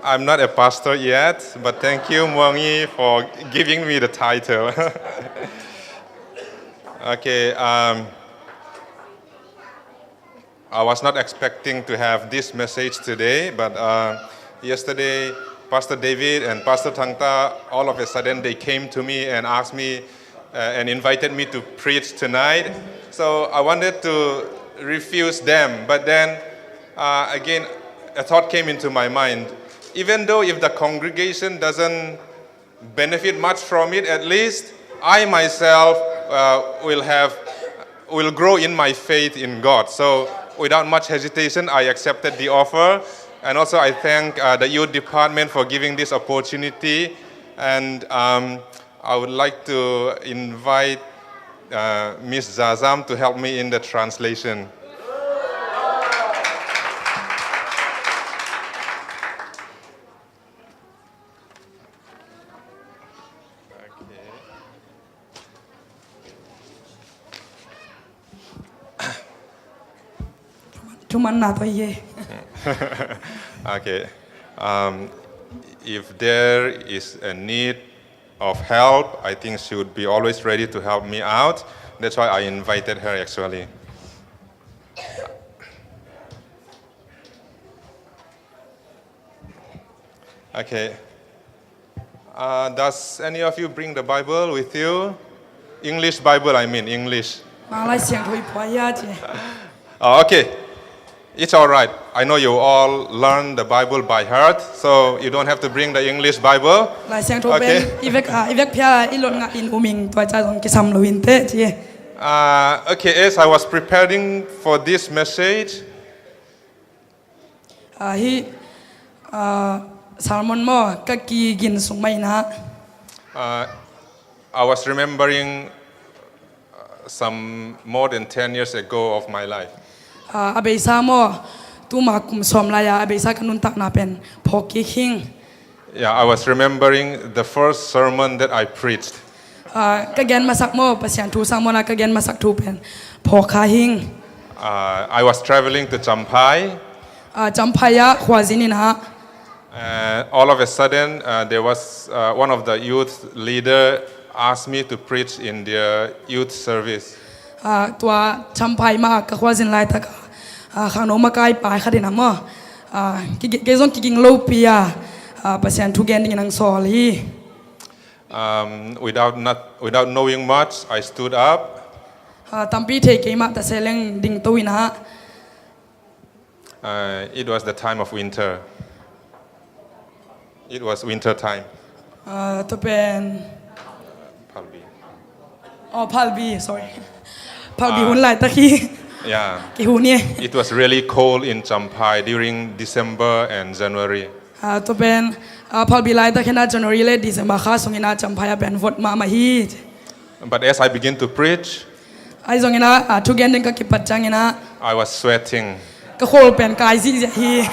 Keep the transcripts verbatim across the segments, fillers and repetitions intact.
I'm not a pastor yet, but thank you, Muangi, for giving me the title. Okay, um, I was not expecting to have this message today, but uh, yesterday, Pastor David and Pastor Thangta, all of a sudden, they came to me and asked me uh, and invited me to preach tonight. So I wanted to refuse them, but then uh, again, a thought came into my mind. Even though if the congregation doesn't benefit much from it, at least I myself uh, will have will grow in my faith in God. So without much hesitation, I accepted the offer, and also I thank uh, the youth department for giving this opportunity. And um, I would like to invite uh, Miss Zazam to help me in the translation. Thuman na to ye. Okay. Um, if there is a need of help, I think she would be always ready to help me out. That's why I invited her, actually. Okay. Uh, does any of you bring the Bible with you? English Bible, I mean, English. Mang Lai Siangtho i phuai hia ci. Oh, okay. It's all right. I know you all learn the Bible by heart, so you don't have to bring the English Bible. Lai Siangtho pen i vek, ah, i vek phia i lot ngah in um ing, tua ca zong kisam lo in teh ci. Uh, okay, as I was preparing for this message, Ah, hi, ah, sermon maw, ka kigin sung mah in ah. Uh, I was remembering uh, some more than ten years ago of my life. Ah, a beisa maw, tuma kum sawm lai-a a beisa ka nuntakna pen phawk kik hing. Yeah, I was remembering the first sermon that I preached. Ah, ka gen masak maw, Pasian thu sang mawna ka gen masak thu pen phawk kha hing. Uh, I was traveling to Champhai. Ah, Champhai ah khuazin in ah. And all of a sudden, uh, there was uh, one of the youth leader asked me to preach in their youth service. Ah, tua Champhai mah ka khuazin laitak ah, khangno makai pai khat in ah maw, ah, ki, kei zong kiging lopi a, ah, Pasian thu gen dingin ang sawl hi. Um, without not, without knowing much, I stood up. Ah, tampi thei kei mah ta se leng dingto in ah. Uh, it was the time of winter. It was winter time. Ah, tua pen Phalbi. Oh, Phalbi, sorry. Phalbi hun laitak hi. Yeah. Kihun hi. It was really cold in Champhai during December and January. Ah, tua pen, ah, Phalbi laitak hi in ah, January le December kha sung in ah Champhai ah pen vot mahmah hi. But as I begin to preach, ahi zongin ah, ah, thugen ding ka kipat ciangin ah, I was sweating. Ka khol pen kai zihziah hi.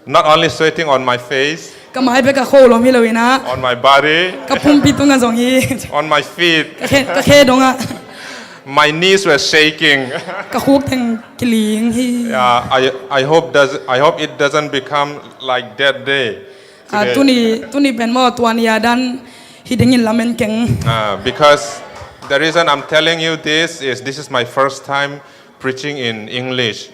Not only sweating on my face, ka mai bek a khol om hi lo in ah, on my body, ka pumpi tungah zong hi. On my feet, ka khe, ka khe dongah. My knees were shaking. Ka khuk teng kiling hi. Yeah, I, I hope does, I hope it doesn't become like that day. Ah, today. Tuni, tuni pen maw, tua ni a dan hi dingin lamen keng. Ah, because the reason I'm telling you this is, this is my first time preaching in English.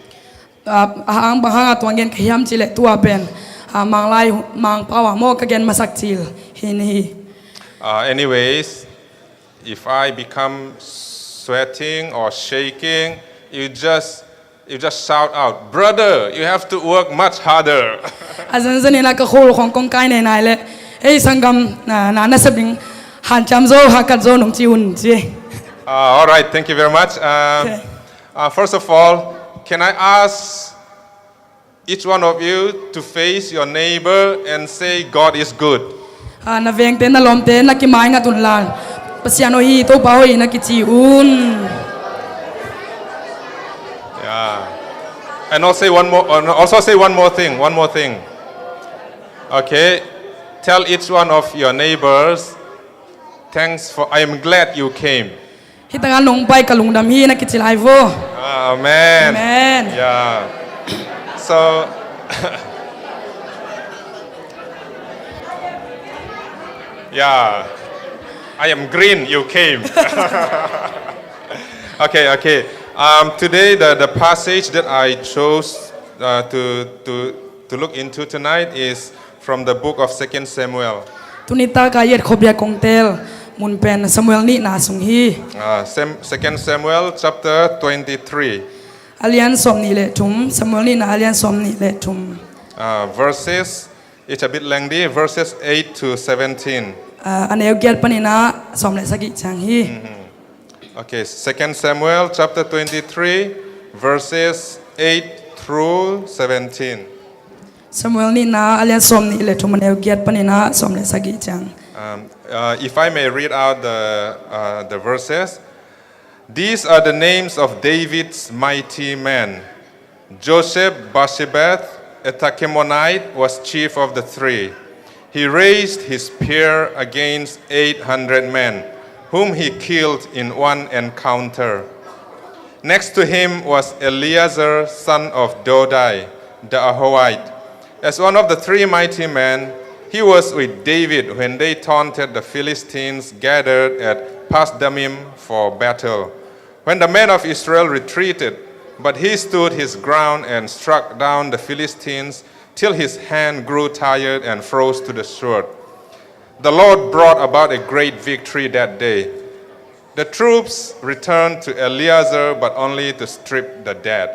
Ah, a hang, bang hanga tua gen ka hiam cih leh tua pen, ah, Manglai, Mangpau ah maw ka gen masak cil hi ni hi. Uh, anyways, if I become sweating or shaking, you just, you just shout out, "Brother, you have to work much harder." A zenzen in ah ka khol khong kong kai nainai leh, "Ei, sanggam, na, na, na sep ding hanciam zo, hakat zo nong ci un," ci. Uh, all right, thank you very much. Uh, okay. Uh, first of all, can I ask each one of you to face your neighbor and say, "God is good"? Ah, na vengte, na lawmte, na kimai ngat un la, "Pasian hoih hi, Topa hoih hi," na kici un. Yeah. And also say one more, uh, also say one more thing, one more thing. Okay. Tell each one of your neighbors, "Thanks for, I am glad you came." Hih tangah nong pai ka lungdam hi, na kici lai vo. Amen. Amen. Yeah. So, Yeah, I am green, you came. Okay, okay. Um, today, the, the passage that I chose uh, to, to, to look into tonight is from the book of Second Samuel. Tuni taka i et khop dia kong tel mun pen Samuel nihna sung hi. Uh, Sam, Second Samuel chapter twenty-three. A lian sawm nih le thum, Samuel nihna a lian sawm nih le thum. Uh, verses, it's a bit lengthy, verses eight to seventeen. Uh, a neu giat panin ah sawm le sagih ciang hi. Mm-hmm. Okay, Second Samuel chapter twenty-three, verses eight through seventeen. Samuel nihna a lian sawm nih le thum, a neu giat panin ah sawm le sagih ciang. Um, uh, if I may read out the, uh, the verses. These are the names of David's mighty men. Josheb-basshebeth, a Tahkemonite, was chief of the three. He raised his spear against eight hundred men, whom he killed in one encounter. Next to him was Eleazar, son of Dodai, the Ahohite. As one of the three mighty men, he was with David when they taunted the Philistines gathered at Pasdamim for battle. When the men of Israel retreated, but he stood his ground and struck down the Philistines till his hand grew tired and froze to the sword. The Lord brought about a great victory that day. The troops returned to Eleazar, but only to strip the dead.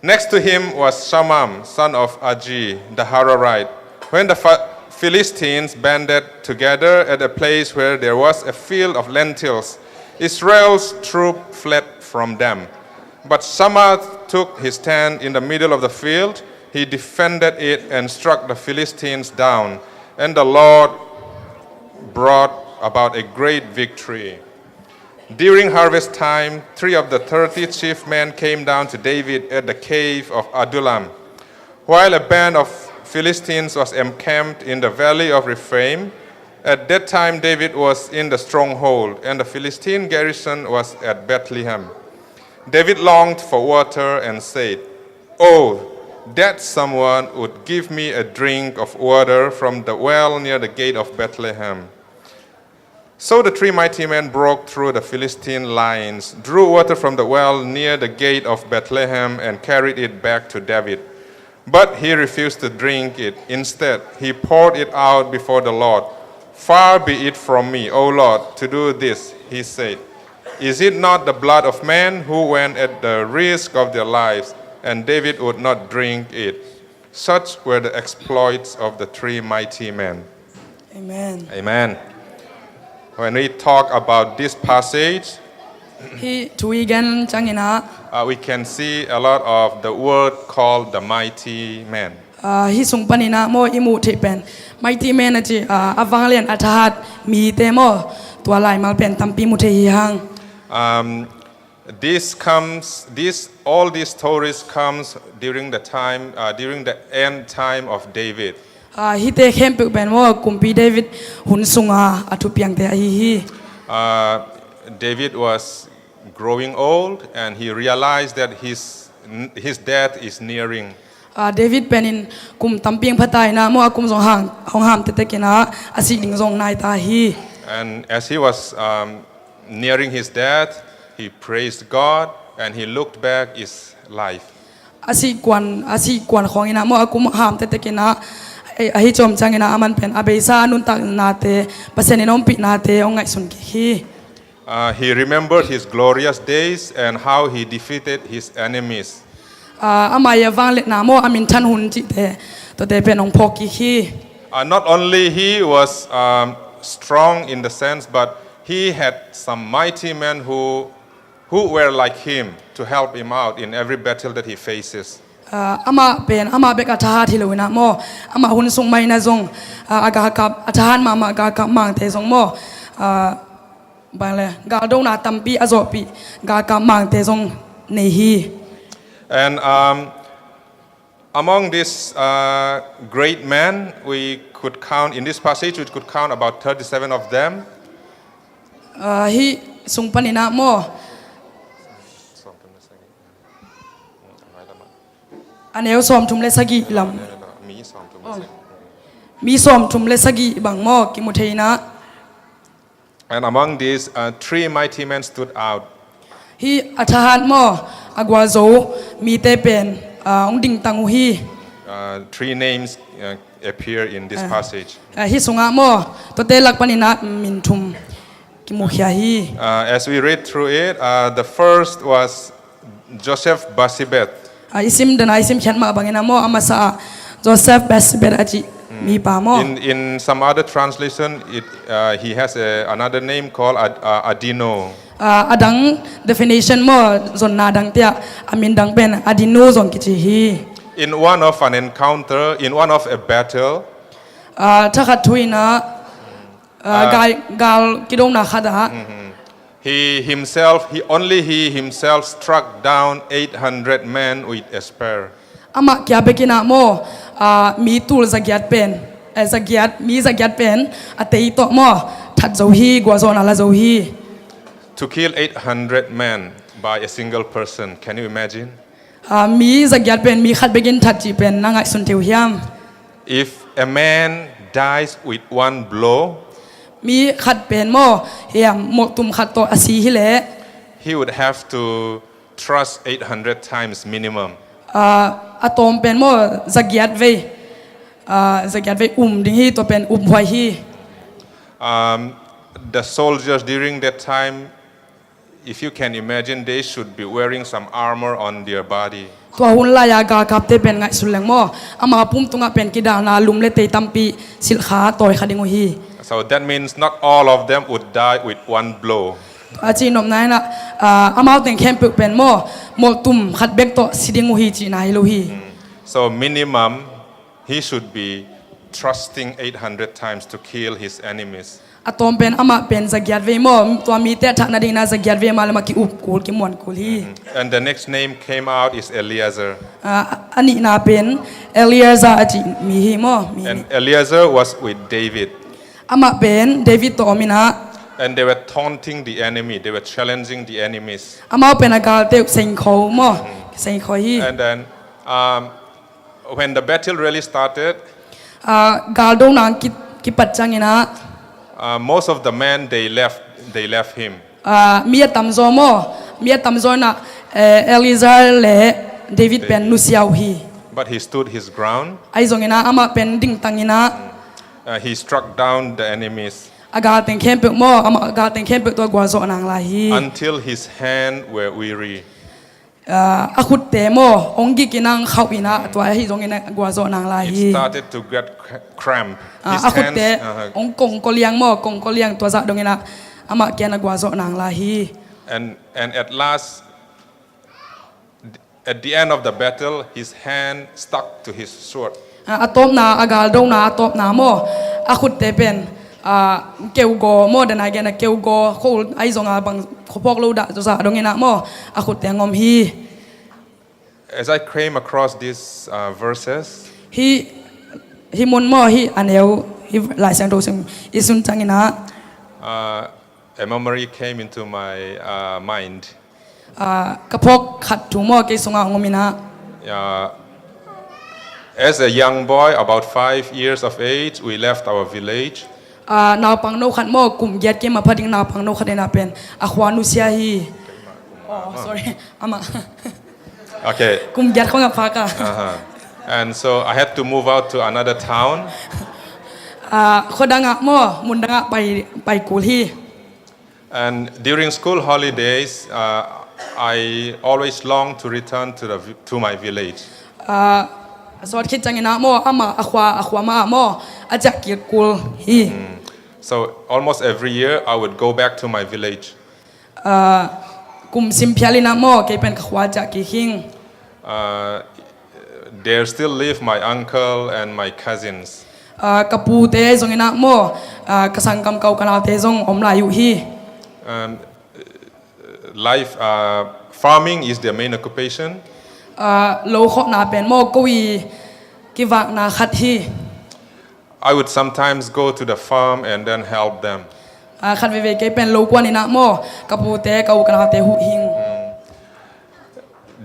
Next to him was Shamam, son of Agi, the Hararite. When the Pha-, Philistines banded together at a place where there was a field of lentils, Israel's troop fled from them. But Shammah took his stand in the middle of the field. He defended it and struck the Philistines down. And the Lord brought about a great victory. During harvest time, three of the thirty chief men came down to David at the cave of Adullam. While a band of Philistines was encamped in the valley of Rephaim, at that time David was in the stronghold, and the Philistine garrison was at Bethlehem. David longed for water and said, "Oh, that someone would give me a drink of water from the well near the gate of Bethlehem." So the three mighty men broke through the Philistine lines, drew water from the well near the gate of Bethlehem, and carried it back to David. But he refused to drink it. Instead, he poured it out before the Lord. "Far be it from me, O Lord, to do this," he said. "Is it not the blood of men who went at the risk of their lives?" And David would not drink it. Such were the exploits of the three mighty men. Amen. Amen. When we talk about this passage, hih thu i gen ciangin ah, uh, we can see a lot of the word called the mighty men. Uh, hih sung panin ah maw i muh theih pen mighty men a ci, uh, a vanglian a thahat mite maw, tua laimal pen tampi mu thei hi hang. Um, This comes, this, all these stories comes during the time, uh, during the end time of David. Ah, hihte khempeuh pen maw, kumpi David hun sunga a thupiangte ahi hi. Uh, David was growing old and he realized that his, his death is nearing. Ah, David pen in kum tampi hong pha ta in ah maw, a kum zong hang, hong ham tektek in ah, a sih ding zong nai ta hi. And as he was, um, nearing his death, he praised God and he looked back his life. A sih kuan, a sih kuan khawng in ah maw, a kum ham tektek in ah, eh, ahi ciang ciangin ah, aman pen a beisa a nuntaknate, Pasian in a ompihnate hong ngaihsun kik hi. Uh, he remembered his glorious days and how he defeated his enemies. Ah, ama i a vangliatna maw, a minthan hun cihte, tuate pen hong phawk kik hi. Uh, not only he was, um, strong in the sense, but he had some mighty men who, who were like him to help him out in every battle that he faces. Ah, amah pen, amah bek a thahat hi lo in ah maw, amah hun sung mah in ah zong, ah, a galkap, a thahat mahmah galkap mangte zong maw, ah, bang le, galdona tampi a zawhpih galkap mangte zong nei hi. And, um, among these, uh, great men, we could count, in this passage, we could count about thirty-seven of them. Ah, hih sung panin ah maw, a neu sawmthum le sagih lam. Mi sawmthum le sagih. Mi sawmthum le sagih bang maw kimu thei in ah. And among these, uh, three mighty men stood out. Hih a thahat maw, a gualzo mite pen, ah, hong dingtang uh hi. Uh, three names, uh, appear in this, ah, passage. Ah, hih sungah maw, tuate lak panin ah min thum kimukhia hi. Uh, as we read through it, uh, the first was Joseph Basibet. Ah, i sim dan a i sim khiat mah bangin ah maw, a masa ah Joseph Basibet a cih mipa maw. In, in some other translation, it, uh, he has a, another name called Ad-, uh, Adino. Ah, a dang definition maw, zonna dang te ah a min dang pen Adino zong kici hi. In one of an encounter, in one of a battle, ah, thakhat thu in ah, ah, ah, gal, gal kidona khat ah, mhm, he himself, he, only he himself struck down eight hundred men with a spear. Amah kia bekin ah maw, ah, mi tul zagiat pen, eh, zagiat, mi zagiat pen a tei tawh maw, that zo hi, gualzawhna la zo hi. To kill eight hundred men by a single person, can you imagine? Ah, mi zagiat pen mi khat bekin that cih pen na ngaihsun thei uh hiam? If a man dies with one blow, mi khat pen maw, hiam, molhtum khat tawh a si hileh, he would have to thrust eight hundred times minimum. Ah, a tawm pen maw, zagiat vei, ah, zagiat vei um ding hi, tua pen umhuai hi. Um, the soldiers during that time, if you can imagine, they should be wearing some armor on their body. Tua hun lai-a galkapte pen ngaihsun leng maw, ama pum tungah pen kidalna lum le tei tampi silhkha tawikha ding uh hi. So that means not all of them would die with one blow. A cihnopna in ah, ah, amau teng khempeuh pen maw, molhtum khat bek tawh si ding uh hi cihna hi lo hi. Mm. So minimum, he should be thrusting eight hundred times to kill his enemies. A tawm pen amah pen zagiat vei maw, tua mite a thah nadingin ah zagiat vei mah le mah ki-up kul, kimuan kul hi. Mhm. And the next name came out is Eleazar. Ah, a nihna pen Eleazar a cih mi hi maw, mi. And Eleazar was with David. Amah pen David tawh om in ah. And they were taunting the enemy, they were challenging the enemies. Amau pen a galte uh sengkho maw, mhm, sengkho hi. And then, um, when the battle really started, ah, galdona ki, kipat ciangin ah, ah, most of the men, they left, they left him. Ah, mi a tamzaw maw, mi a tamzaw in ah, eh, Eleazar le David pen nusia uh hi. But he stood his ground. Ahi zongin ah amah pen dingtang in ah, ah, he struck down the enemies. A galteng khempeuh maw, amah a galteng khempeuh tua gualzawh nang lai hi. Until his hand were weary. Ah, a khutte maw, hong gik in ah, hong khauh in ah, tua ahi zongin ah gualzawh nang lai hi. It started to get cr-, cramp. Ah, his hands, a khutte, uh-huh, hong kongkaw liang maw, kongkaw liang, tua zah dongin ah amah kiang ah gualzawh nang lai hi. And, and at last, at the end of the battle, his hand stuck to his sword. Ah, a tawpna, a galdona a tawpna maw, a khutte pen, ah, keugaw maw, dan a gen a keugaw, khual ahi zong a bang khuaphawk lo dah zah dongin ah maw, a khutte hong om hi. As I came across these, uh, verses, hih, hih mun maw, hih a neu, hih Lai Siangtho sim i sun ciangin ah, uh, a memory came into my, uh, mind. Ah, ka phawk khat thu maw kei sungah hong om in ah. Yeah. As a young boy, about five years of age, we left our village. Ah, naupang no khat maw, kum giat kim a pha ding naupang no khat in ah pen a khua nusia hi. Oh, sorry. Amah. Okay. Kum giat khong a pha ka. Uh-huh. And so I had to move out to another town. Ah, khua dangah maw, mun dangah pai, pai kul hi. And during school holidays, uh, I always long to return to the vi-, to my village. Ah, a sawt khit ciangin ah maw, amah a khua, a khua mah ah maw, a ciah kik kul hi. Mm. So almost every year I would go back to my village. Ah, kum sim phial in ah maw, kei pen ka khua ciah kik hing. Uh, there still live my uncle and my cousins. Ah, ka pute zong in ah maw, ah, ka sanggam ka u ka naute zong om lai uh hi. Um, life, uh, farming is their main occupation. Ah, lo khawhna pen maw ko i kivakna khat hi. I would sometimes go to the farm and then help them. Ah, khat veivei kei pen lo kuan in ah maw, ka pute, ka u, ka naute huh hing. Mm.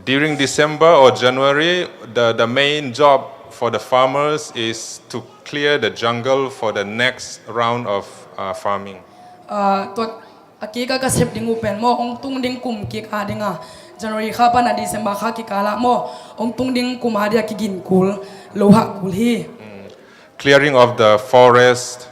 During December or January, the, the main job for the farmers is to clear the jungle for the next round of uh, farming. Ah, tua a kik a ka sep ding uh pen maw, hong tung ding kum kik a ding a, January kha pan a December kha kikal ah maw, hong tung ding kum a dia kigin kul, lo hah kul hi. Clearing of the forest,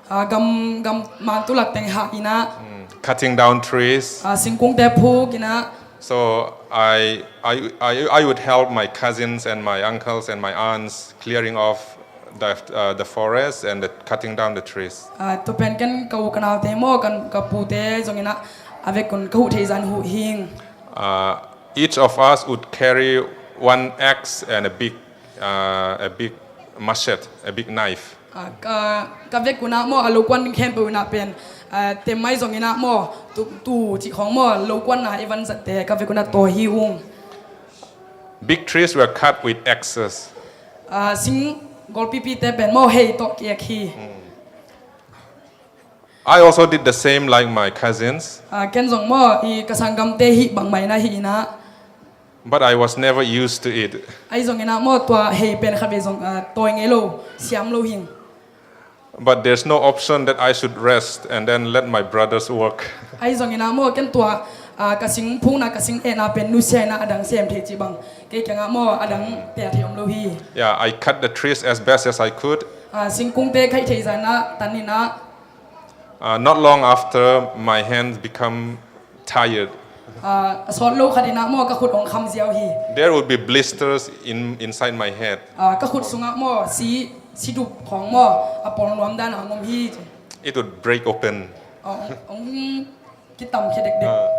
Ah, gam, gam man tulak teng hah in ah, cutting down trees. Ah, singkungte phuk in ah. So I, I, I, I would help my cousins and my uncles and my aunts clearing off the, uh, the forest and the cutting down the trees. Ah, tua pen ken ka u ka naute maw, kan ka pute zong in ah, a vekun ka huh theih zah in huh hing. Uh, each of us would carry one axe and a big, uh, a big machete, a big knife. Ah, ka, ka vekun ah maw, a lokuan khempeuh in ah pen, ah, temmai zong in ah maw, tu, tu cih khawng maw, lokuan a i van zatte ka vekun ah tawi hi ung. Big trees were cut with axes. Ah, sing golpipite pen maw, hei tawh ki-ek hi. I also did the same like my cousins. Ah, ken zong maw, i ka sanggamte hih bangmah in ah hih in ah. But I was never used to it. Ahi zong in ah maw, tua hei pen kha ve zong, ah, tawi ngei lo, siam lo hing. But there's no option that I should rest and then let my brothers work. Ahi zong in ah maw, ken tua, ah, ka sing phukna, ka sing etna pen nusia in ah a dang sem thei cih bang, kei kiangah maw a dang tel thei om lo hi. Yeah, I cut the trees as best as I could. Ah, singkungte khaih theih zah in ah tan in ah. Uh, not long after, my hands become tired. Ah, a sawt lo khat in ah maw, ka khut hong kham ziau hi. There would be blisters in, inside my head. Ah, ka khut sungah maw, si, si dup khawng maw, a pawl nuam dan a hong om hi. It would break open. Ah, hong, hong kitam khia dekdek. Uh,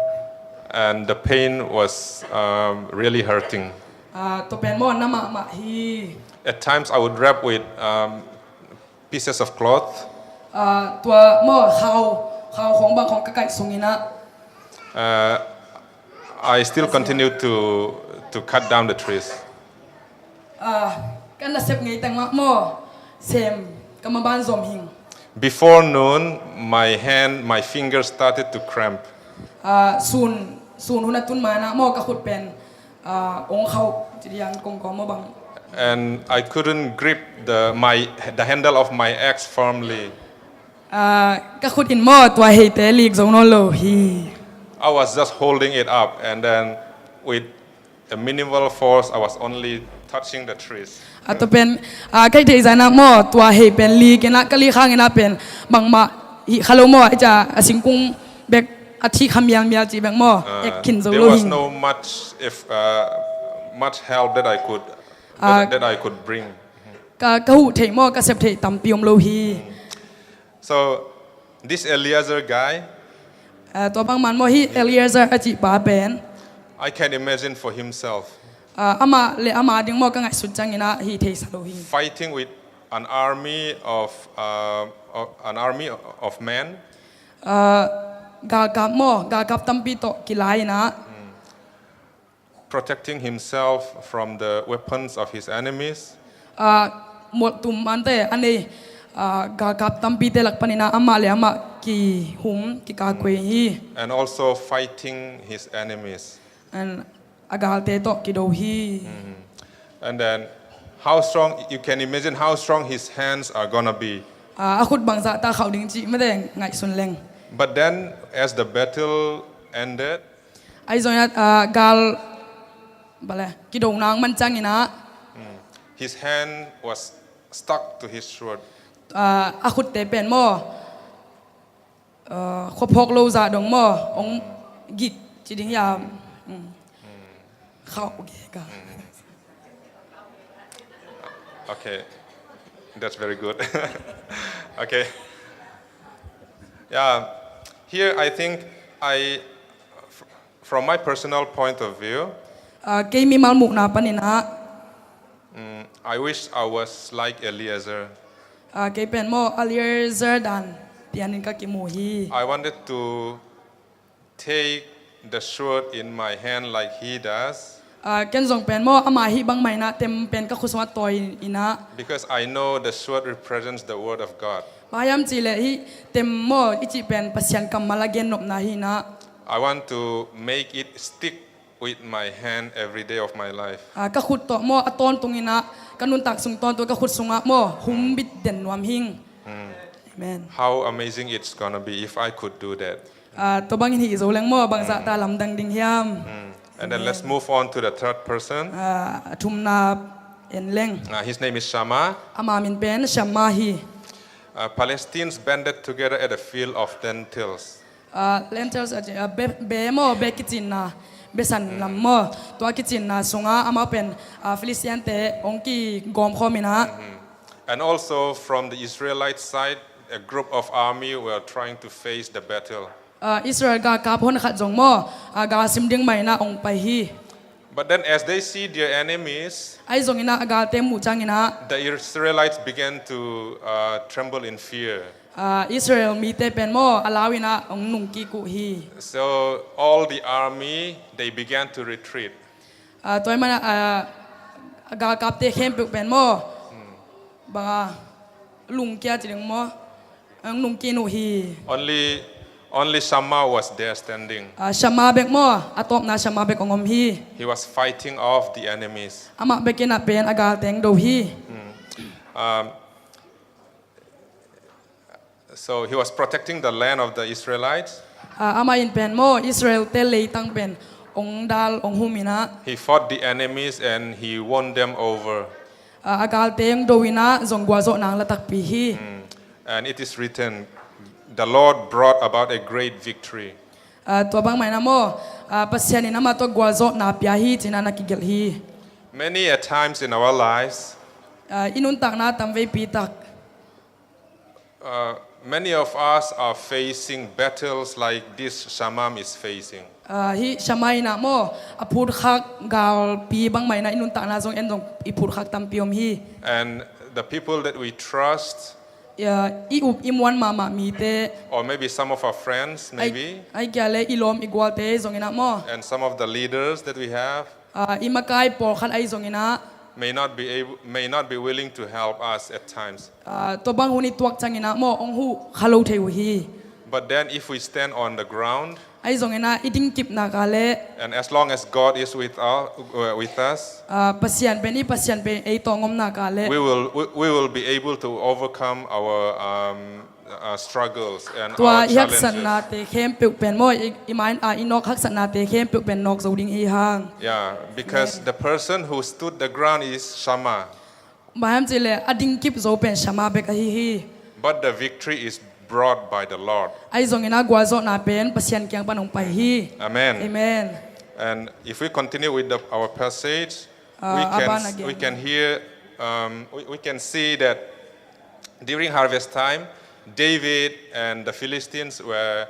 and the pain was, um, really hurting. Ah, tua pen maw, na mahmah hi. At times I would wrap with, um, pieces of cloth. Ah, tua maw, khau, khau khawng bang khawng ka kaih sung in ah. Uh, I still continue to, to cut down the trees. Ah, ka nasep ngei teng mah maw, sem ka maban zom hing. Before noon, my hand, my fingers started to cramp. Ah, sun, sun hun a tun ma in ah maw, ka khut pen, ah, hong khauh ci diang kong kawm maw bang. And I couldn't grip the, my, the handle of my axe firmly. Ah, ka khut in maw, tua heite lik zo nawn lo hi. I was just holding it up, and then with a minimal force, I was only touching the trees. Ah, tua pen, ah, khaih theih zah in ah maw, tua hei pen lik in ah, ka lik hang in ah pen bangmah hih kha lo maw, a, a singkung bek a thih kha mialmial cih bek maw, ah, ek khin zo lo hing. There was no much, if, uh, much help that I could, ah, that, that I could bring. Ka, ka huh theih maw, ka sep theih tampi om lo hi. So, this Eliezer guy, ah, tua bang man maw, hih Eliezer a cih pa pen, I can imagine for himself. Ah, amah le amah ding maw, ka ngaihsut ciang in ah hih theisa lo hi. Fighting with an army of, uh, of, an army of men. Ah, galkap maw, galkap tampi tawh kilai in ah. Protecting himself from the weapons of his enemies. Ah, mualtum mante a nei, ah, galkap tampite lak panin ah amah le amah kihum, kikakkuei hi. And also fighting his enemies. And a galte tawh kido hi. And then how strong, you can imagine how strong his hands are gonna be. Ah, a khut bangzah ta khauh ding cih mate ngaihsun leng. But then, as the battle ended, ahi zongin ah, gal, bale, kido nang man ciangin ah, his hand was stuck to his sword. Ah, a khutte pen maw, ah, khuaphawk lo zah dong maw, hong gik ci ding hiam. Khauh gek a. Okay, that's very good. Okay. Yeah, here I think I, fr-, from my personal point of view, ah, kei mimal muhna panin ah, mm, I wish I was like Eliezer. Ah, kei pen maw Eliezer dan pianin ka kimu hi. I wanted to take the sword in my hand like he does. Ah, ken zong pen maw ama hih bangmah in ah tem pen ka khut sungah tawi in ah. Because I know the sword represents the word of God. Bang hiam cih leh hih tem maw i cih pen Pasian kammal a gennopna hi in ah. I want to make it stick with my hand every day of my life. Ah, ka khut tawh maw, a tawntung in ah, ka nuntak sung tawntung ka khut sungah maw, humbit den nuam hing. Amen. How amazing it's gonna be if I could do that. Ah, tua bangin hih zo leng maw, bangzah ta lamdang ding hiam. And then let's move on to the third person. Ah, a thumna en leng. Uh, his name is Shammah. Ama min pen Shammah hi. Uh, Palestinians banded together at a field of lentils. Ah, lentils a ci, ah, be, be maw, be kicinna, besan lam maw. Tua kicinna sungah amau pen, ah, Philistine-te hong kigawmkhawm in ah. And also from the Israelite side, a group of army were trying to face the battle. Ah, Israel galkap honkhat zong maw, ah, gal sim ding mah in ah hong pai hi. But then as they see their enemies, ahi zongin ah a galte muh ciangin ah, the Israelites began to, uh, tremble in fear. Ah, Israel mite pen maw, a lau in ah hong nungkik uh hi. So all the army, they began to retreat. Ah, tua ahih manin ah, a galkapte khempeuh pen maw, bang a, lungkia ci ding maw, hong nungkik uh hi. Only, only Shammah was there standing. Ah, Shammah bek maw, a tawpna Shammah bek hong om hi. He was fighting off the enemies. Amah bek in ah pen a galte hong do hi. Um, so he was protecting the land of the Israelites. Ah, amah in pen maw, Israel-te leitang pen hong dal, hong hum in ah. He fought the enemies and he won them over. Ah, a galte hong do in ah zong gualzawhna hong la takpi hi. And it is written, "The Lord brought about a great victory." Ah, tua bang mah in ah maw, ah, Pasian in amah tawh gualzawhna pia hi ci-in ah na kigelh hi. Many a times in our lives, ah, i nuntakna tamveipi tak, uh, many of us are facing battles like this Shammah is facing. Ah, hih Shammah in ah maw, a phutkhak galpi bang mah in ah i nuntakna zong en zong i phutkhak tampi om hi. And the people that we trust, ah, i up i muan mahmah mite, or maybe some of our friends, maybe, ahih kei leh i lawm i gualte zongin ah maw, and some of the leaders that we have, ah, i makai pawlkhat ahi zongin ah, may not be able, may not be willing to help us at times. Ah, tua bang hun i tuak ciangin ah maw, hong huh kha lo thei uh hi. But then if we stand on the ground, ahi zongin ah i dingkip nak leh, and as long as God is with us, uh, with us, ah, Pasian pen, i Pasian pen ei tawh hong om nak leh, we will, we, we will be able to overcome our, um, uh, struggles and our challenges. Tua i haksatnate khempeuh pen maw, i, i mai-ah i nawk haksatnate khempeuh pen nawk zo ding hi hang. Yeah, because the person who stood the ground is Shammah. Bang hiam cih leh a dingkip zo pen Shammah bek ahi hi. But the victory is brought by the Lord. Ahi zongin ah gualzawhna pen Pasian kiang pan hong pai hi. Amen. Amen. And if we continue with the, our passage, ah, we can, a ban again, we can hear, um, we, we can see that during harvest time, David and the Philistines were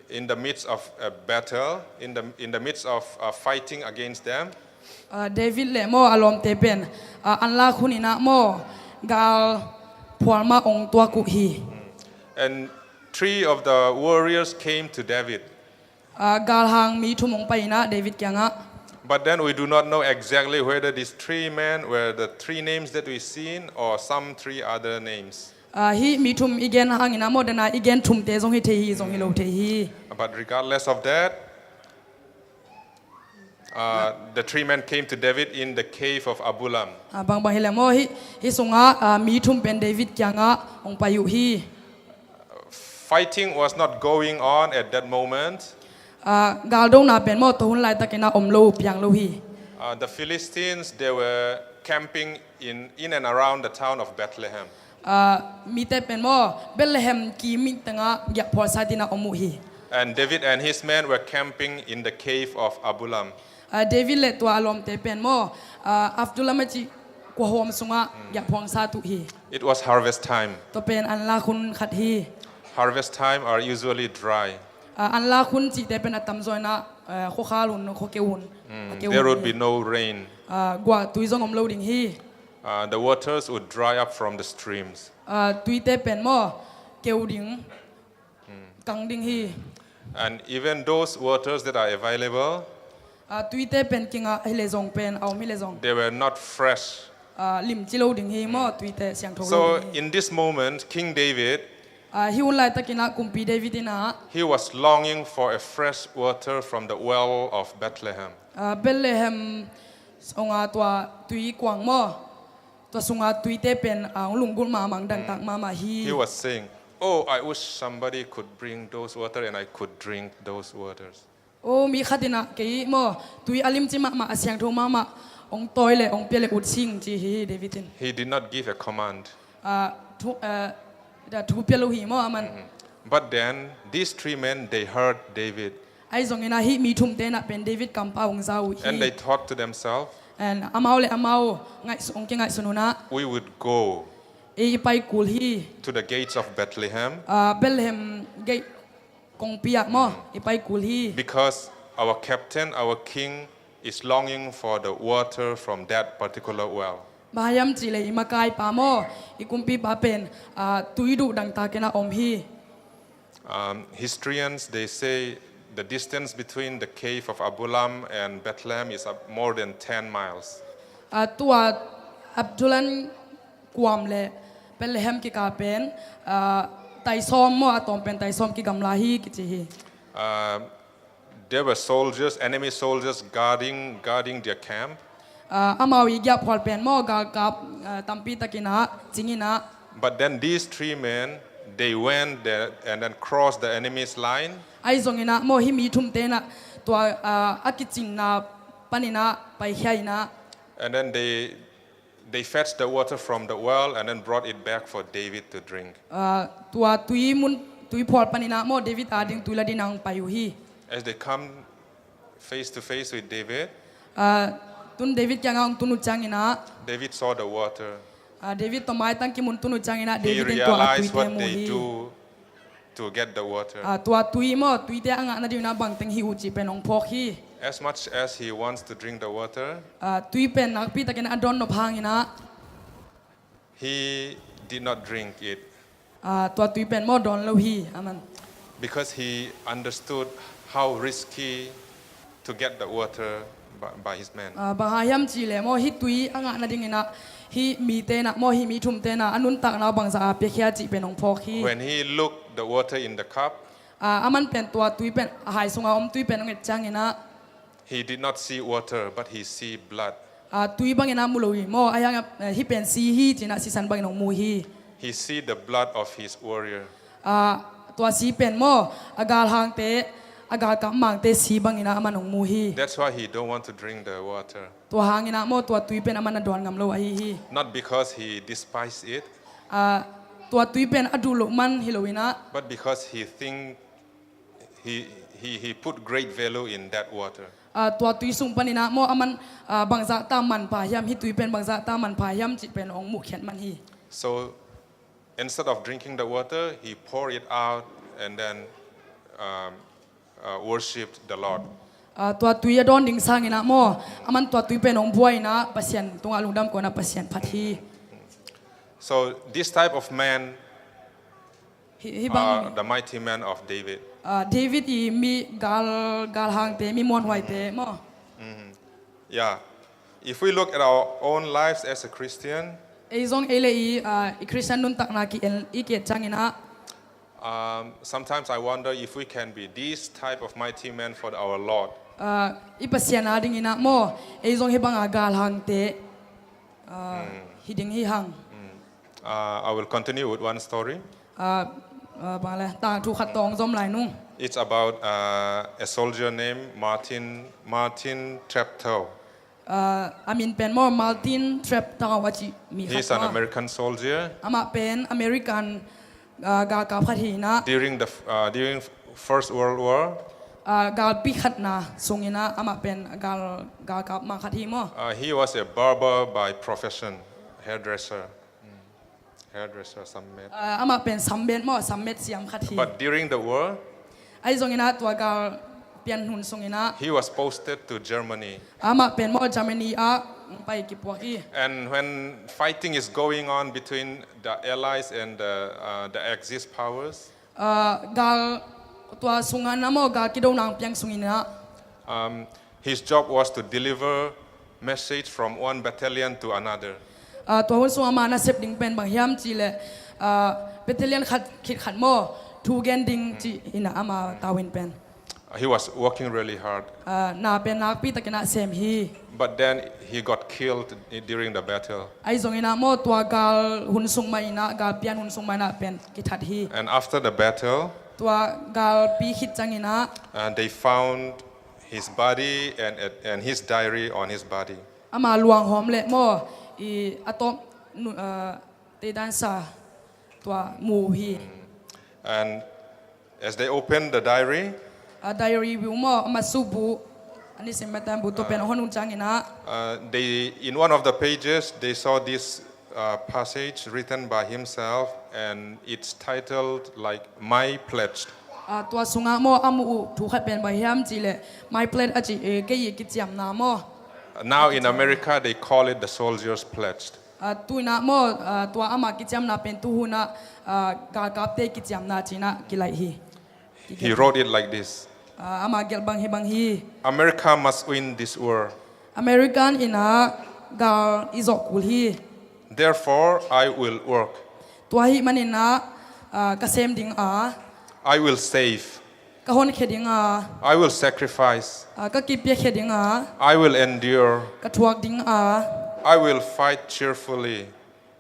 in the midst of a battle, in the, in the midst of, uh, fighting against them. Ah, David le maw a lawmte pen, ah, an lak hun in ah maw gal phual mah hong tuak uh hi. And three of the warriors came to David. Ah, galhang mi thum hong pai in ah David kiangah. But then we do not know exactly whether these three men were the three names that we seen or some three other names. Ah, hih mi thum i gen hangin ah maw, dena i gen thumte zong hi thei hi, zong hi lo thei hi. But regardless of that, uh, the three men came to David in the cave of Adullam. Ah, bangbang hi leh maw, hih, hih sungah, ah, mi thum pen David kiangah hong pai uh hi. Fighting was not going on at that moment. Ah, galdona pen maw tua hun laitakin ah om lo, piang lo hi. Uh, the Philistines, they were camping in, in and around the town of Bethlehem. Ah, mite pen maw Bethlehem kim tengah giahphual sa-in ah om uh hi. And David and his men were camping in the cave of Adullam. Ah, David le tua a lawmte pen maw, ah, Adullam a cih kuahawm sungah giahphual sa uh hi. It was harvest time. Tua pen an lak hun khat hi. Harvest time are usually dry. Ah, an lak hun cihte pen a tamzaw in ah, ah, khuakhal hun, khuakeu hun, a keu hun hi. There would be no rain. Ah, guahtui zong om lo ding hi. Uh, the waters would dry up from the streams. Ah, tuite pen maw keu ding, kang ding hi. And even those waters that are available, ah, tuite pen kingah hi leh zong pen, a om hi leh zong, they were not fresh. Ah, limci lo ding hi maw, tuite siangtho lo ding hi. So in this moment, King David, Ah, hih hun laitakin ah kumpi David in ah, he was longing for a fresh water from the well of Bethlehem. Ah, Bethlehem sunga tua tui kuang maw, tua sunga tuite pen, ah, hong lunggulh mahmah, dangtak mahmah hi. He was saying, "Oh, I wish somebody could bring those water and I could drink those waters." Oh, mi khat in ah kei maw, tui a limci mahmah, a siangtho mahmah hong tawi le hong pia le ut sing, ci hi David in. He did not give a command. Ah, thu, ah, da thu pia lo hi maw aman. But then these three men, they heard David. Ahi zongin ah hih mi thumte in ah pen David kampau hong za uh hi. And they thought to themselves, and amau le amau ngaihsu-, hong kingaihsun un ah, "We would go, ei i pai kul hi, to the gates of Bethlehem, ah, Bethlehem gate kongpi ah maw, i pai kul hi. Because our captain, our king, is longing for the water from that particular well." Bang hang hiam cih leh i makaipa maw, i kumpipa pen, ah, tui duh dangtakin ah om hi. Um, historians, they say the distance between the cave of Adullam and Bethlehem is up more than ten miles. Ah, tua Adullam kuam le Bethlehem kikal pen, ah, taisawm maw, a tawm pen taisawm kigamla hi kici hi. Uh, there were soldiers, enemy soldiers guarding, guarding their camp. Ah, amau i giahphual pen maw, galkap, ah, tampi takin ah cingin ah. But then these three men, they went there and then crossed the enemy's line. Ahi zongin ah maw, hih mi thumte in ah tua, ah, a kicingna panin ah paikhia in ah. And then they They fetched the water from the well and then brought it back for David to drink. Ah, tua tui mun, tui phual panin ah maw, David ading tui la dingin ah hong pai uh hi. As they come face to face with David, ah, tun David kiangah hong tun uh ciangin ah, David saw the water. Ah, David tawh maitang kimun tun uh ciangin ah, David in tua a tuite mu hi. He realized what they do to get the water. Ah, tua tui maw, tuite a ngah nadingin ah bangteng hih uh cih pen hong phawk hi. As much as he wants to drink the water, ah, tui pen nakpi takin a dawn nop hangin ah, he did not drink it. Ah, tua tui pen maw dawn lo hi, aman. Because he understood how risky to get the water by, by his men. Ah, bang hang hiam cih leh maw, hih tui a ngah nadingin ah hih mite in ah maw, hih mi thumte in ah a nuntakna uh bangzah a piakhia cih pen hong phawk hi. When he looked the water in the cup, ah, aman pen tua tui pen, a hai sunga om tui pen hong et ciangin ah, he did not see water, but he see blood. Ah, tui bangin ah mu lo hi maw, ahi hang, eh, hih pen si hi ci-in ah sisan bangin hong mu hi. He see the blood of his warrior. Ah, tua si pen maw, a galhangte, a galkap mangte si bangin ah aman hong mu hi. That's why he don't want to drink the water. Tua hangin ah maw, tua tui pen aman a dawn ngam lo ahi hi. Not because he despise it. Ah, tua tui pen a duh loh man hi lo in ah. But because he think he, he, he put great value in that water. Ah, tua tui sung panin ah maw, aman, ah, bangzah ta manpha hiam, hih tui pen bangzah ta manpha hiam cih pen hong muhkhiat man hi. So instead of drinking the water, he poured it out and then, um, uh, worshipped the Lord. Ah, tua tui a dawn ding sangin ah maw, aman tua tui pen hong buai in ah Pasian tungah lungdam ko-in ah Pasian phat hi. So this type of man, hih, hih bang, uh, the mighty man of David. Ah, David i mi gal, galhangte, mi muanhuaite maw. Yeah. If we look at our own lives as a Christian, ei zong ei le ei, ah, i Christian nuntakna ki-en, i ki-et ciangin ah, um, sometimes I wonder if we can be this type of mighty man for our Lord. Ah, i Pasian adingin ah maw, ei zong hih banga galhangte, ah, hi ding hi hang. Uh, I will continue with one story. Ah, ah, bang le, tangthu khat tawh hong zom lai nung. It's about, uh, a soldier named Martin, Martin Treptow. Ah, a min pen maw, Martin Treptow a cih mi khat. He's an American soldier. Amah pen American, ah, galkap khat hi in ah. During the f-, uh, during First World War, ah, galpi khatna sungin ah amah pen gal, galkap mang khat hi maw. Uh, he was a barber by profession, hairdresser. Hairdresser, sammet. Ah, amah pen sammet maw, sammet siam khat hi. But during the war, ahi zongin ah tua gal pian hun sungin ah, he was posted to Germany. Amah pen maw Germany ah hong pai kipuak hi. And when fighting is going on between the Allies and the, uh, the Axis powers, ah, gal tua sungah na maw, gal kidona hong piang sungin ah, um, his job was to deliver message from one battalion to another. Ah, tua hun sung ama nasep ding pen bang hiam cih leh, Ah, battalion khat khit khat maw, thu gen ding ci-in ah ama tavuan pen. He was working really hard. Ah, na pen nakpi takin ah sem hi. But then he got killed during the battle. Ahi zongin ah maw, tua gal hun sung mah in ah, galpi an hun sung mah in ah pen kithat hi. And after the battle, tua galpi khit ciangin ah, uh, they found his body and, and his diary on his body. Ama luanghawm leh maw, i a tawp nu-, ah, teidansa tua mu uh hi. And as they opened the diary, a diary bu maw, a masubu, a nisim matan bu tua pen a hon hun ciangin ah, uh, they, in one of the pages, they saw this, uh, passage written by himself, and it's titled, like, My Pledge. Ah, tua sungah maw, a mu uh thu khat pen bang hiam cih leh, My Pledge a ci, eh, kei i kiciamna maw. Now in America, they call it the Soldier's Pledge. Ah, tu-in ah maw, ah, tua ama kiciamna pen tu hun ah, ah, galkapte kiciamna ci-in ah kilaih hi. He wrote it like this. Ah, ama gelh bang hih bang hi. America must win this war. America in ah gal i zawh kul hi. Therefore, I will work. Tua ahih manin ah, ah, ka sem ding a. I will save. Ka honkhia ding a. I will sacrifice. Ah, ka kipiakhia ding a. I will endure. Ka thuak ding a. I will fight cheerfully.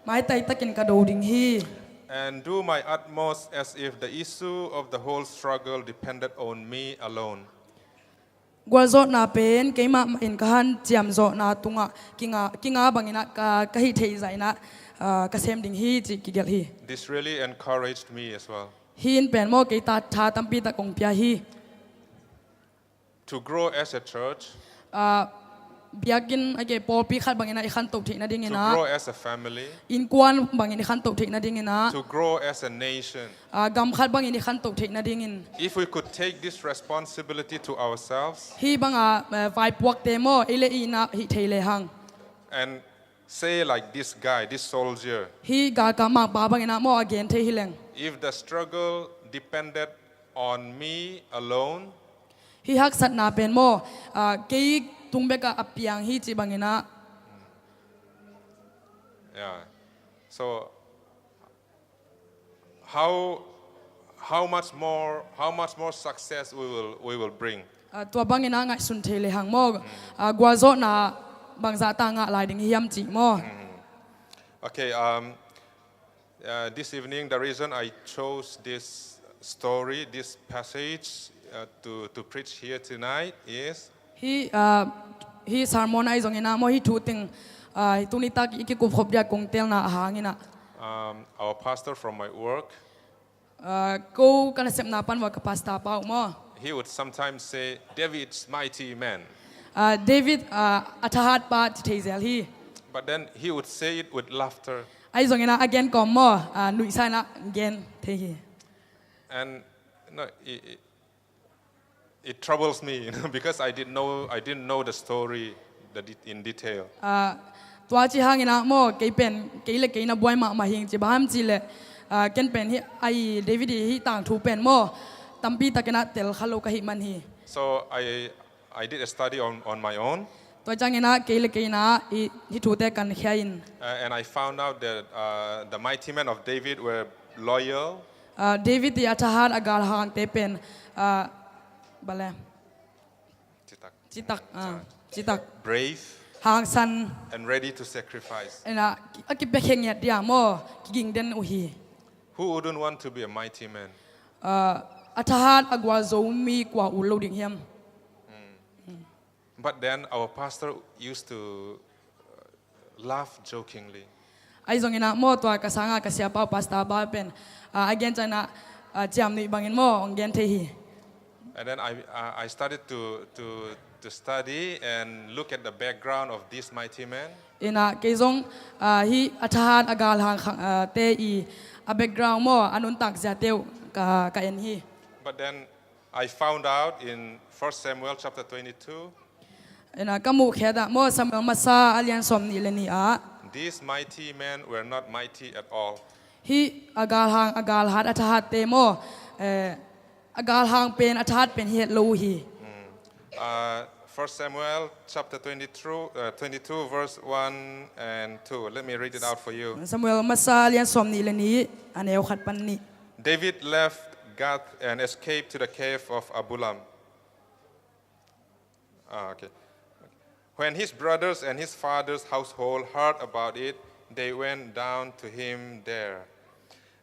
Maitai takin ka do ding hi. And do my utmost as if the issue of the whole struggle depended on me alone. Gualzawhna pen keimah mah in ka hanciamzawhna tungah kinga, kinga bangin ah ka, ka hih theih zah in ah, ah, ka sem ding hi cih kigelh hi. This really encouraged me as well. Hih in pen maw kei ta tha tampi tak hong pia hi. To grow as a church, ah, biakinn a ke pawlpi khat bangin ah i khanto theih nadingin ah, to grow as a family, innkuan bangin i khanto theih nadingin ah, to grow as a nation, ah, gam khat bangin i khanto theih nadingin, if we could take this responsibility to ourselves, hih banga, eh, vaipuakte maw ei le ei in ah hih thei lehang, and say like this guy, this soldier, hih galkap mangpa bangin ah maw a gen thei hi leng, if the struggle depended on me alone, hih haksatna pen maw, ah, kei tung bekah a piang hi cih bangin ah. Yeah. So how, how much more, how much more success we will, we will bring. Ah, tua bangin ah ngaihsun thei lehang maw, ah, gualzawhna bangzah ta ngah lai ding hiam cih maw. Okay, um, uh, this evening, the reason I chose this story, this passage, uh, to, to preach here tonight is, hih, ah, hih sermon ahi zongin ah maw hih thu teng, ah, tuni tak i kikupkhop dia kong telna a hangin ah, um, our pastor from my work, ah, ko ka nasepna pan ua ka pastor pa uh maw, he would sometimes say, "David's mighty man." Ah, David, ah, a thahat pa ci thei zel hi. But then he would say it with laughter. Ahi zongin ah a gen kawm maw, ah, nuihsa in ah gen thei hi. And, no, it, it, it troubles me, you know, because I didn't know, I didn't know the story, the de-, in detail. Ah, tua ci hangin ah maw kei pen, kei le kei na buai mahmah hing ci bang hiam cih leh, ah, ken pen hih, ahi David i hih tangthu pen maw tampi takin ah tel kha lo ka hih man hi. So I, I did a study on, on my own. Tua ciangin ah kei le kei in ah i, hih thute kan khia in. Uh, and I found out that, uh, the mighty men of David were loyal. Ah, David i a thahat a galhangte pen, ah, bale. Citak. Citak, ah, citak. Brave. Hangsan. And ready to sacrifice. In ah, a kipiakhia ngiat dia maw, kiging den uh hi. Who wouldn't want to be a mighty man? Ah, a thahat a gualzo mi kua ut lo ding hiam? But then our pastor used to, uh, laugh jokingly. Ahi zongin ah maw tua ka sanga ka siapa uh pastor pa pen, ah, a gen ciangin ah, ah, ciamnuih bangin maw hong gen thei hi. And then I, uh, I started to, to, to study and look at the background of these mighty men. In ah kei zong, ah, hih a thahat a galhang khang, ah, te i a background maw a nuntak ziate uh ka, ka en hi. But then I found out in First Samuel chapter twenty-two. In ah ka muh khiat ah maw Samuel masa a lian sawm nih le nih ah, these mighty men were not mighty at all. Hih a galhang, a galhat, a thahatte maw, eh, a galhang pen, a thahat pen hi het lo uh hi. Uh, First Samuel chapter twenty-two, uh, twenty-two, verse one and two. Let me read it out for you. Samuel masa lian sawm nih le nih, a neu khat pan nih. David left Gath and escaped to the cave of Adullam. Ah, okay. When his brothers and his father's household heard about it, they went down to him there.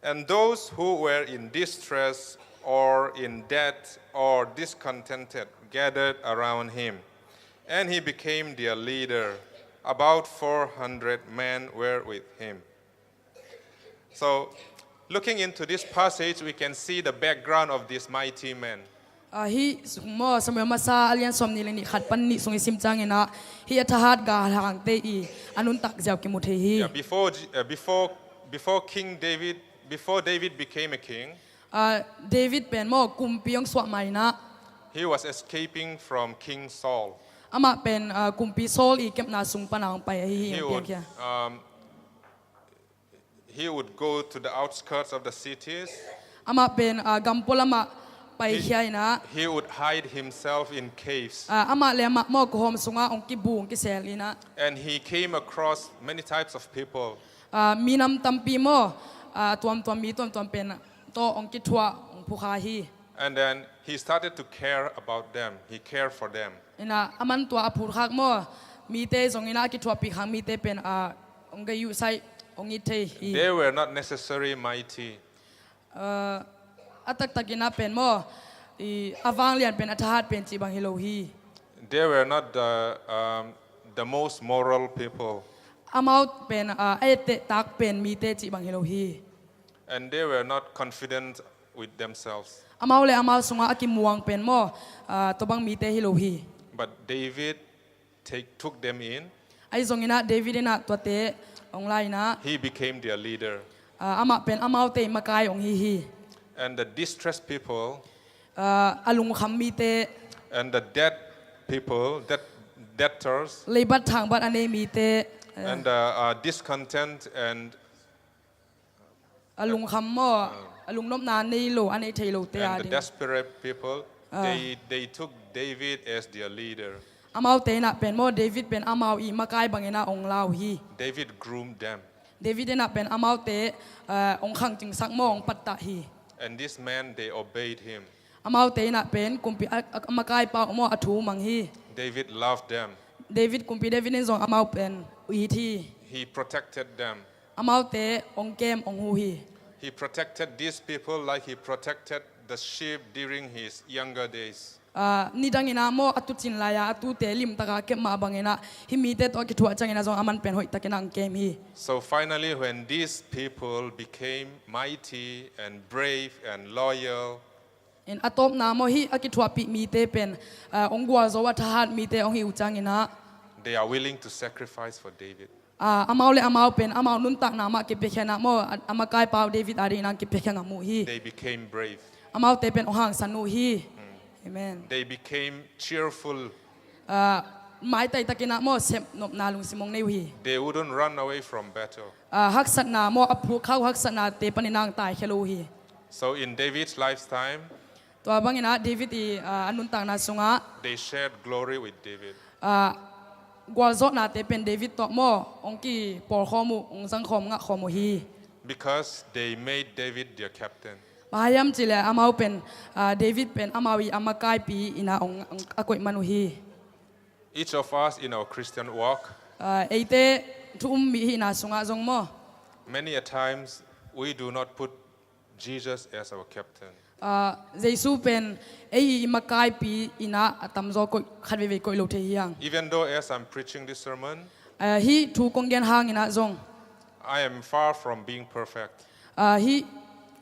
And those who were in distress or in debt or discontented gathered around him, and he became their leader. About four hundred men were with him. So, looking into this passage, we can see the background of this mighty man. Ah, hih sung maw, Samuel masa a lian sawmnih le nih khat pan nih sung i sim ciangin ah, hih a thahat galhangte i a nuntak ziau kimu thei hi. Yeah, before, J- uh, before, before King David, before David became a king, Ah, David pen maw kumpi hong suah ma in ah, he was escaping from King Saul. Amah pen, ah, kumpi Saul i kepna sung pan a hong pai ahi hi. He hong would, piangkhia. Um, he would go to the outskirts of the cities. Amah pen, ah, gam pualamah paikhia in ah, he would hide himself in caves. Ah, amah le amah maw kuhawm sungah hong kibu hong kisel in ah. And he came across many types of people. Ah, minam tampi maw, ah, tuamtuam mi tuamtuam pen tawh hong kithuah hong phukha hi. And then he started to care about them. He cared for them. In ah, aman tua a phutkhak maw mite zong in ah, a kithuahpih khak mite pen, ah, hong gei uh sai, hong it thei hi. They were not necessarily mighty. Ah, a taktak in ah pen maw, i a vanglian pen, a thahat pen cih bang hi lo hi. They were not the, um, the most moral people. Amau pen, ah, a ettehtak pen mite cih bang hi lo hi. And they were not confident with themselves. Amau le amau sungah a kimuang pen maw, ah, tua bang mite hi lo hi. But David take, took them in. Ahi zongin ah David in ah tuate hong la in ah, he became their leader. Ah, amah pen amaute i makai hong hi hi. And the distressed people, ah, a lungkham mite, and the debt people, debt, debtors, leibat thangbat a nei mite, ah, and the, uh, discontent and a lungkham maw, ah, a lungnopna nei lo, a nei thei lote a ding. And the desperate people, ah, they, they took David as their leader. Amaute in ah pen maw, David pen amau i makai bangin ah hong la uh hi. David groomed them. David in ah pen amaute, ah, hong khangcingsak maw, hong pattah hi. And this man, they obeyed him. Amaute in ah pen kumpi a, a, a makaipa uh maw, a thu mang hi. David loved them. David, kumpi David in zong amau pen it hi. He protected them. Amaute hong kem hong hu hi. He protected these people like he protected the sheep during his younger days. Ah, nidang in ah maw, a tucin lai-a a tute limtaka kep mah bangin ah, hih mite tawh a kithuah ciangin ah zong aman pen hoihtakin ah hong kem hi. So finally, when these people became mighty and brave and loyal, in a tawpna maw, hih a kithuahpih mite pen, ah, hong gualzo a thahat mite hong hih uh ciangin ah, they are willing to sacrifice for David. Ah, amau le amau pen amau nuntakna mah kipiakhia in ah maw, a, a makaipa uh David a dingin ah kipiakhia ngam uh hi. They became brave. Amaute pen hong hangsan uh hi. Mm. Amen. They became cheerful. Ah, maitai takin ah maw, sepnopna lungsim hong nei uh hi. They wouldn't run away from battle. Ah, haksatna maw, a phukha uh haksatnate panin ah hong taikhia lo uh hi. So in David's lifetime, tua bangin ah David i, ah, a nuntakna sungah, they shared glory with David. Ah, gualzawhnate pen David tawh maw, hong kipawlkhawm uh, hong zangkhawm, ngahkhawm uh hi. Because they made David their captain. Bang hang hiam cih leh amau pen, ah, David pen amau i a makaipi in ah hong, hong a koih man uh hi. Each of us in our Christian walk, ah, eite thu um mi hihna sungah zong maw, many a times we do not put Jesus as our captain. Ah, Jesu pen ei i makaipi in ah a tamzaw koih, khat veivei koih lo thei hi hang. Even though as I'm preaching this sermon, ah, hih thu kong gen hangin ah zong, I am far from being perfect. Ah, hih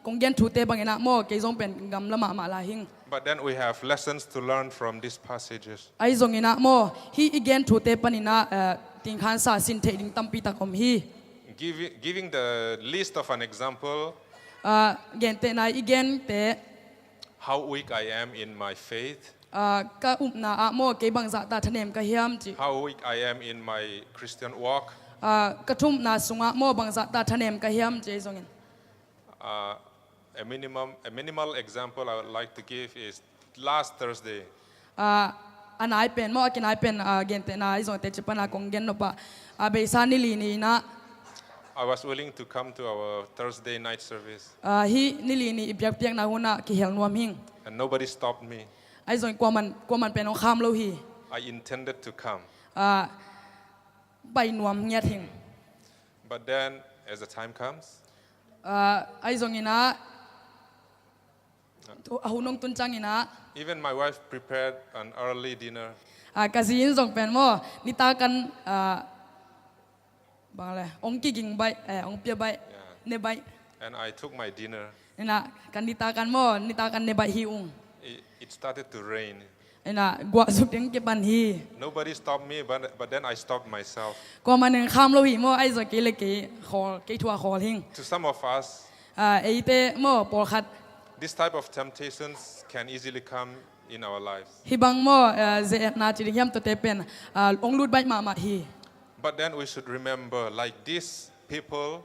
kong gen thute bangin ah maw, kei zong pen gamla mahmah lai hing. But then we have lessons to learn from these passages. Ahi zongin ah maw, hih i gen thute panin ah, ah, tingkhansa sin theih ding tampi tak om hi. Giving, giving the list of an example, ah, gentehna i gente. How weak I am in my faith. Ah, ka upna ah maw, kei bangzahta thanem ka hiam cih. How weak I am in my Christian walk. Ah, ka thumna sungah maw, bangzahta thanem ka hiam cih zongin. Uh, a minimum, a minimal example I would like to give is last Thursday. Ah, a nai pen maw, a kinai pen, ah, gentehna i zong teci pana kong gen nop ah, ah, beisa ni li ni-in ah, I was willing to come to our Thursday night service. Ah, hih ni li ni i biakpiakna hunah kihel nuam hing. And nobody stopped me. Ahi zong kuaman, kuaman pen hong kham lo hi. I intended to come. Ah, pai nuam ngiat hing. But then, as the time comes, ah, ahi zong inah, a hun hong tun ciang inah, even my wife prepared an early dinner. Ah, ka zi in zong pen maw, nitak an, ah, bang le, hong kiging baih, eh, hong pia baih, yeah, ne baih. And I took my dinner. Inah, ka nitak an maw, nitak an ne baih hi ung. It, it started to rain. Inah, guah zuk ding kipan hi. Nobody stopped me, but, but then I stopped myself. Kuaman in kham lo hi maw, ahi zong kei le kei khawl, kei thu a khawl hing. To some of us, ah, eite maw, pawlkhat, this type of temptations can easily come in our lives. Hih bang maw, ah, ze-etna ci ding hiam, tuate pen, ah, hong lut baih mahmah hi. But then we should remember, like these people,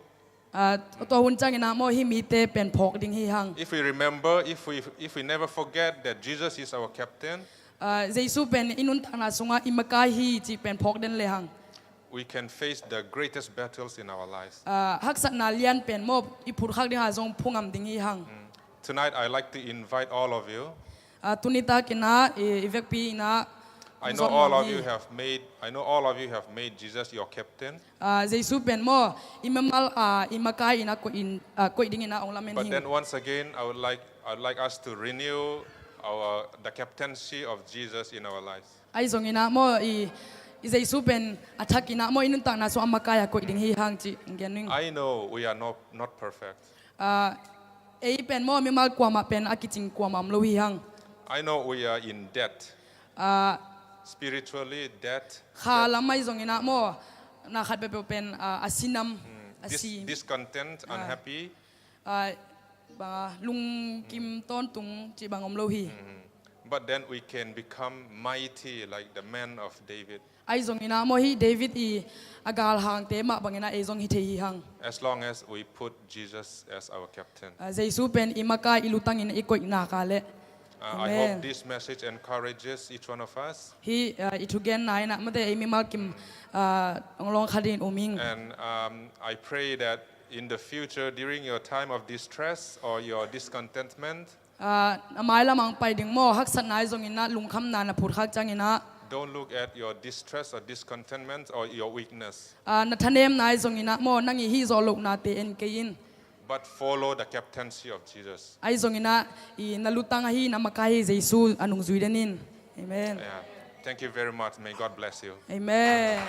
ah, tua hun ciang inah maw, hih mite pen phawk ding hi hang. If we remember, if we, if we never forget that Jesus is our captain, ah, Jesu pen i nuntakna sungah i makai hi cih pen phawk den le hang, we can face the greatest battles in our lives. Ah, haksatna lian pen maw, i phutkhak ding ha zong phu ngam ding hi hang. Mm. Tonight, I like to invite all of you. Ah, tuni tak inah, i, i vekpi inah, I know all of you have made, I know all of you have made Jesus your captain. Ah, Jesu pen maw, i mimal, ah, i makai inah koih in, ah, koih ding inah hong lamen hing. But then once again, I would like, I would like us to renew our, the captaincy of Jesus in our lives. Ahi zong inah maw, i, i Jesu pen a thak inah maw, i nuntakna sung a makai a koih ding hi hang cih gen ning. I know we are not, not perfect. Ah, ei pen maw, mimal kuamah pen a kicing kuamah om lo hi hang. I know we are in debt. Ah, spiritually dead. Kha lam ahi zong inah maw, na khat peuhpeuh pen, ah, a sinam, hmm, a dis-, si, discontent, ah, unhappy. Ah, bang a, lungkim tawntung cih bang om lo hi. Hmm. But then we can become mighty like the man of David. Ahi zong inah maw, hih David i a galhangte mah bang inah ei zong hi thei hi hang. As long as we put Jesus as our captain. Ah, Jesu pen i makai, i lutang in i koih nak leh. Uh, I hope this message encourages each one of us. Hih, ah, i thugenna inah mate ei mimal kim, ah, hong lawng kha ding in um ing. And, um, I pray that in the future, during your time of distress or your discontentment, ah, a mailam hong pai ding maw, haksatna ahi zong inah, lungkhamna na phutkhak ciang inah, don't look at your distress or discontentment or your weakness. Ah, na thanemna ahi zong inah maw, nang i hih zawh lohnate en kei in. But follow the captaincy of Jesus. Ahi zong inah, i na lutang ahi, na makai ahi Jesu a nungzui den in. Amen. Yeah. Thank you very much. May God bless you. Amen.